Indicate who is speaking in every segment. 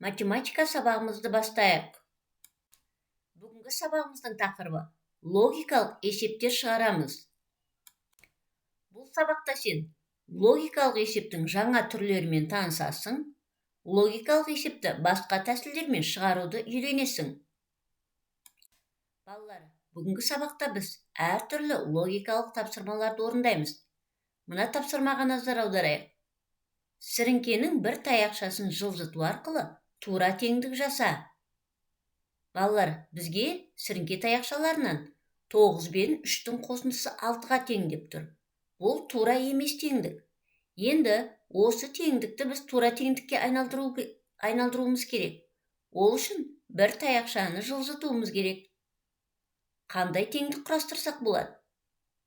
Speaker 1: Математика сабағымызды бастайық. Бүгінгі сабағымыздың тақырыбы: логикалық есептер шығарамыз. Бұл сабақта сен логикалық есептің жаңа түрлерімен танысасың, логикалық есепті басқа тәсілдермен шығаруды үйренесің. Балалар, бүгінгі сабақта біз әртүрлі логикалық тапсырмаларды орындаймыз. Мына тапсырмаға назар аударайық. Сіріңкенің бір таяқшасын жылжыту арқылы тура теңдік жаса. Балалар, бізге сіріңке таяқшаларынан 9 бен 3-тің қосындысы 6-ға тең деп тұр. Бұл тура емес теңдік. Енді осы теңдікті біз тура теңдікке айналдыруымыз керек. Ол үшін бір таяқшаны жылжытуымыз керек. Қандай теңдік құрастырсақ болады?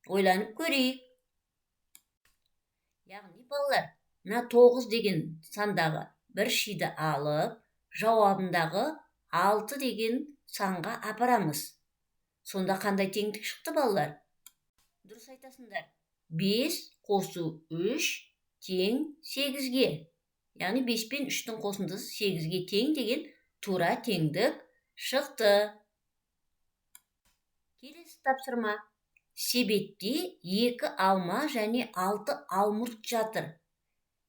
Speaker 1: Ойланып көрейік. Яғни, балалар, мына 9 деген сандағы бір шиді алып, жауабындағы 6 деген санға апарамыз. Сонда қандай теңдік шықты, балалар? Дұрыс айтасыңдар. 5 қосу 3 тең 8-ге. Яғни 5 пен 3-тің қосындысы 8-ге тең деген тура теңдік шықты. Келесі тапсырма. Себетте 2 алма және 6 алмұрт жатыр.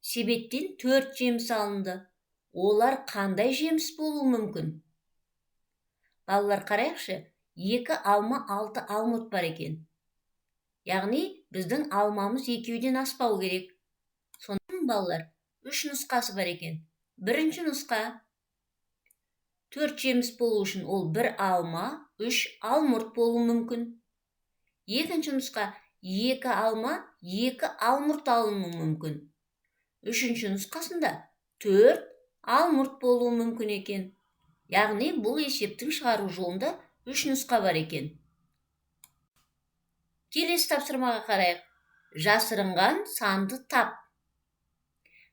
Speaker 1: Себеттен 4 жеміс алынды. Олар қандай жеміс болуы мүмкін? Балалар, қарайықшы, 2 алма, 6 алмұрт бар екен. Яғни біздің алмамыз екеуден аспау керек. Сонда, балалар, 3 нұсқасы бар екен. Бірінші нұсқа: 4 жеміс болу үшін ол 1 алма, 3 алмұрт болуы мүмкін. Екінші нұсқа: 2 алма, 2 алмұрт алынуы мүмкін. Үшінші нұсқасында 4 алмұрт болуы мүмкін екен. Яғни бұл есептің шығару жолында 3 нұсқа бар екен. Келесі тапсырмаға қарайық. Жасырынған санды тап.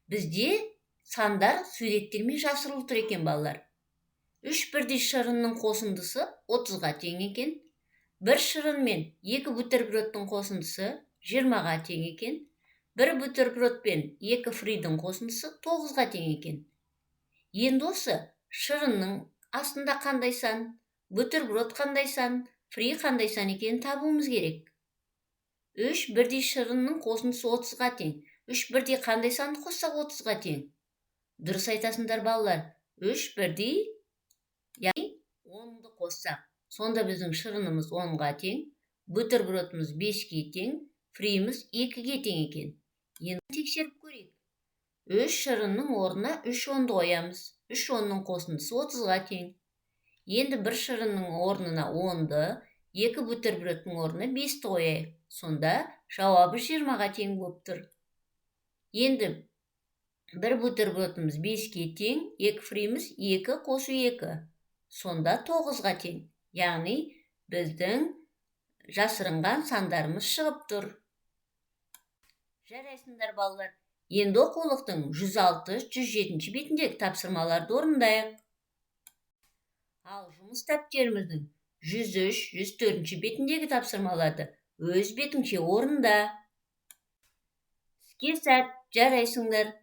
Speaker 1: Бізде сандар суреттермен жасырылып тұр екен, балалар. 3 бірдей шырынның қосындысы 30-ға тең екен. Бір шырын мен 2 бутербродтың қосындысы 20-ға тең екен. Бір бутерброд пен 2 фридің қосындысы 9-ға тең екен. Енді осы шырынның астында қандай сан, бутерброд қандай сан, фри қандай сан екенін табуымыз керек. 3 бірдей шырынның қосындысы 30-ға тең. 3 бірдей қандай санды қоссақ 30-ға тең? Дұрыс айтасыңдар, балалар. 3 бірдей, яғни 10-ды қоссақ, сонда біздің шырынымыз 10-ға тең, бутербродымыз 5-ке тең, фриіміз 2-ге тең екен. Енді тексеріп көрейік. 3 шырынның орнына 3 онды қоямыз. 3 онның қосындысы 30-ға тең. Енді бір шырынның орнына 10-ды, 2 бутербродтың орнына 5-ті қояйық. Сонда жауабы 20-ға тең болып тұр. Енді бір бутербродымыз 5-ке тең, 2 фриіміз 2 қосу 2. Сонда 9-ға тең. Яғни біздің жасырынған сандарымыз шығып тұр. Жарайсыңдар, балалар. Енді оқулықтың 106-107 бетіндегі тапсырмаларды орындайық. Ал жұмыс дәптеріміздің 103-104 бетіндегі тапсырмаларды өз бетіңше орында. Іске сәт, жарайсыңдар.